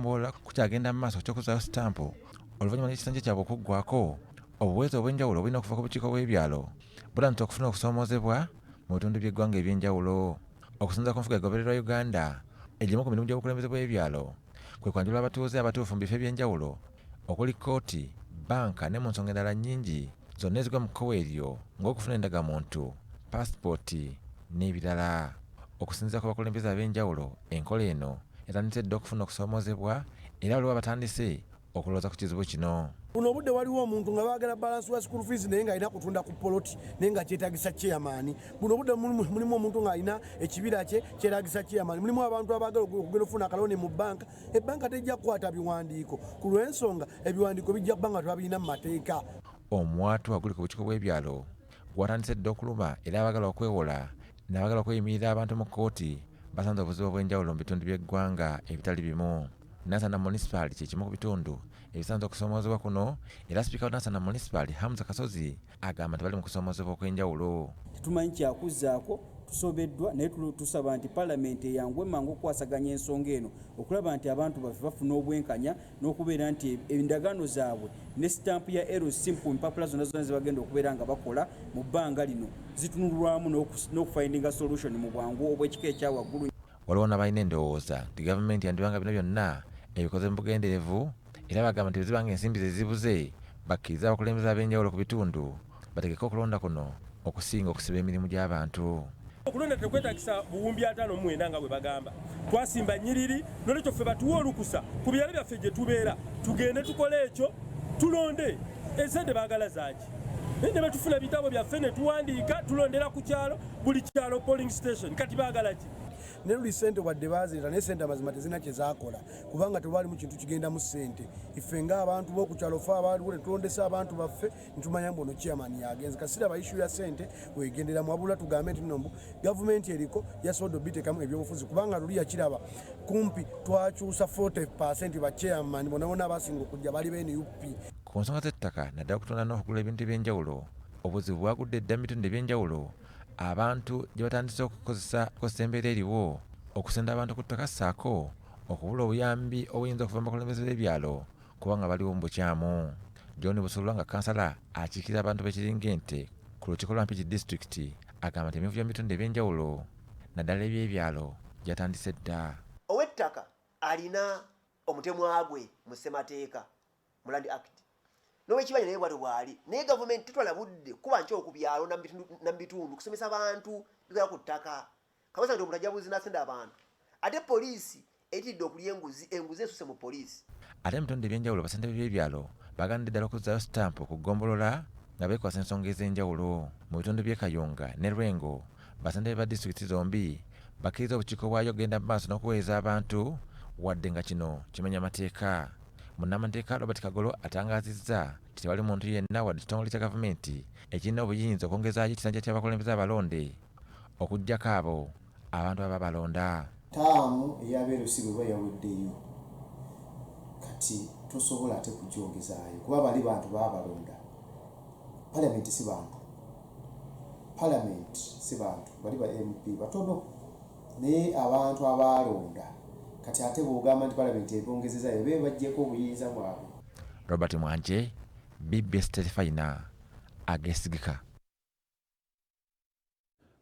Gombolola kukyagenda mu maaso ky'okuzzaayo sitampu oluvannyuma lw'ekisanja kyabwe okuggwako. Obuweereza obw'enjawulo obulina okuva ku bukiiko bw'ebyalo butandise okufuna okusoomoozebwa mu bitundu by'eggwanga eby'enjawulo. Okusinziira ku nfuga egobererwa Uganda, egimu ku mirimu gy'obukulembeze bw'ebyalo kwe kwanjula abatuuze abatuufu mu bifo eby'enjawulo okuli kkooti, bbanka ne mu nsonga endala nnyingi zonna ezigwa mu kkowe eryo ng'okufuna endagamuntu, paasipooti n'ebirala. Okusinziira ku bakulembeze ab'enjawulo, enkola eno yatandise dda okufuna okusoomoozebwa era waliwo abatandise okulowooza ku kizibu kino. Buno obudde waliwo omuntu nga baagala balance wa school fees naye ng'alina kutunda ku poloti naye nga kyetagisa chairman. Buno obudde mulimu omuntu ng'alina ekibira kye kyetagisa chairman. Mulimu abantu abaagala okugenda okufuna akalooni mu bbanka, ebbanka tejja kukwata biwandiiko ku lw'ensonga ebiwandiiko bijja kuba nga tebabirina mu mateeka. Omwatu oguli ku bukiiko bw'ebyalo gwatandise dda okuluma era abaagala okwewola n'abaagala okweyimirira abantu mu kkooti basanze obuzibu obw'enjawulo mu bitundu by'eggwanga ebitali bimu. Nansana Munisipaali kye kimu ku bitundu ebisanze okusoomoozebwa kuno era sipiika wa Nansana Munisipaali Hamza Kasozi agamba nti bali mu kusoomoozebwa okw'enjawulo. Tetumanyi kyakuzzaako, tusobeddwa naye tusaba nti palamenti eyanguwe mangu okukwasaganya ensonga eno okulaba nti abantu baffe bafuna obwenkanya n'okubeera nti endagaano zaabwe ne sitampu ya LC ku mpapula zonna zonna zebagenda okubeera nga bakola mu bbanga lino zitunulwamu n'okufindinga solution mu bwangu obw'ekika ekya waggulu. Waliwo n'abalina endowooza nti gavumenti yandiba nga bino byonna ebikoze mu bugenderevu era bagamba nti bwe ziba ng'ensimbi ze zibuze bakkirize abakulembeze ab'enjawulo ku bitundu bategeke okulonda kuno okusinga okusiba emirimu gy'abantu. Okulonda tekwetagisa buwumbi 59 nga bwe bagamba. Twasimba nnyiriri, nolwekyo ffe batuwe olukusa ku byalo byaffe gye tubeera tugende tukole ekyo tulonde. Esente baagala zaaki? Naye ne betufuna ebitabo byaffe ne tuwandiika tulondera ku kyalo, buli kyalo polling station, kati baagala ki? Ne luli ssente wadde baazireeta naye ssente amazima tezirina kye zaakola kubanga tewalimu kintu kigendamu ssente. Iffe ng'abantu b'oku kyalo ffe abaaliwo ne tulondesa abantu baffe ne tumanya mbu ono chairman yagenze. Kati siraba issue ya ssente weegenderamu wabula tugambe nti nno mbu gavumenti eriko yasobodde obiteekamu ebyobufuzi kubanga luli yakiraba kumpi twakyusa 40% ba chairman bonna bonna abasinga okujja bali ba NUP. Ku nsonga z'ettaka naddala okutunda n'okugula ebintu eby'enjawulo, obuzibu bwagudde dda mu bitundu eby'enjawulo abantu gye batandise okukozesa okukozesa embeera eriwo okusenda abantu ku ttaka ssaako okubula obuyambi obuyinza okuva mu bakulembeze b'ebyalo kubanga baliwo mu bukyamu. John Busolwa nga kkansala akiikirira abantu b'e Kiringente ku lukiiko lwa Mpigi disitulikiti agamba nti emivuyo mu bitundu eby'enjawulo naddala eby'ebyalo gyatandise dda. Ow'ettaka alina omutemwa gwe mu ssemateeka mu Land Act n'owekibanja naye bwatyo bwali, naye gavumenti tetwala budde kuba nkyo ku byalo na mu bitundu kusomesa bantu bikola ku ttaka. Kabasa nti omuntu ajja buzi n'asenda abantu, ate poliisi eyitiridde okulya enguzi, enguzi esuse mu poliisi. Ate mu bitundu eby'enjawulo bassentebe b'ebyalo bagaanidde ddala okuzzaayo sitampu ku ggombolola nga beekwasa ensonga ez'enjawulo. Mu bitundu by'e Kayunga ne Lwengo, bassentebe ba disitulikiti zombi bakkirizza obukiiko bwayo okugenda mu maaso n'okuweereza abantu wadde nga kino kimenya mateeka. Munnamateeka Robert Kagolo atangaazizza nti tewali muntu yenna wadde kitongole kya gavumenti ekirina obuyinza okwongezaayo ekisanja ky'abakulembeze abalonde okuggyako abo abantu ababa balonda. Ttaamu eya LC bw'eba yaweddeyo kati tosobola ate kugyongezaayo kuba bali bantu baabalonda. Parliament si bantu, Parliament si bantu, bali ba MP batono naye abantu abaalonda kati ate bw'ogamba nti Parliament ebongezezaayo eba ebaggyeko obuyinza bwabwe. Robert Mwanje, bbs Terefayina, ageesigika.